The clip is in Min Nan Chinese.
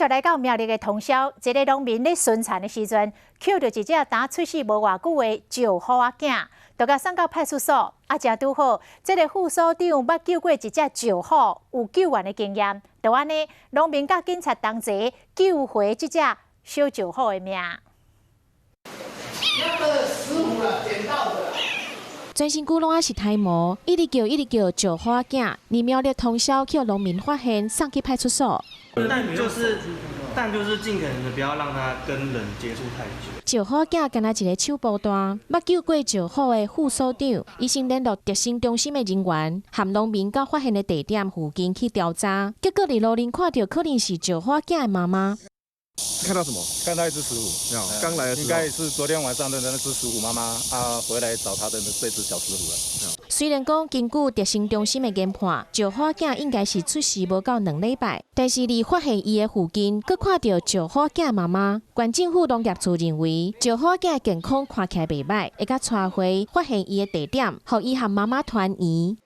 就來到苗栗的通霄，一个農民咧巡田的時陣，抾著一隻剛出世無偌久的石虎仔囝，就共送到派出所。啊，誠拄好，這个副所長捌救過一隻石虎，有救援的經驗。就按呢，農民佮警察同齊救回這隻小石虎的命。那個石虎啦，撿到的。全身軀攏抑是胎毛，一直叫一直叫石虎仔囝，佇苗栗通霄予農民發現，送去派出所。但就是盡可能的不要讓它跟人接觸太久。石虎仔囝敢若一个手無大，捌救過石虎的副所長，伊先聯絡特生中心的人員，和農民到發現的地點附近去調查，結果佇路邊看著可能是石虎仔囝的媽媽。看到什麼？看到一隻石虎，剛來的時候，應該是昨天晚上的那隻石虎媽媽啊，回來找他的這隻小石虎了。雖然講根據特生中心的研判，石虎仔囝應該是出世無夠2禮拜，但是佇發現伊的附近，閣看著石虎仔囝媽媽。縣政府農業處認為，石虎仔囝的健康看起來袂䆀，會共𤆬回發現伊的地點，予伊和媽媽團圓。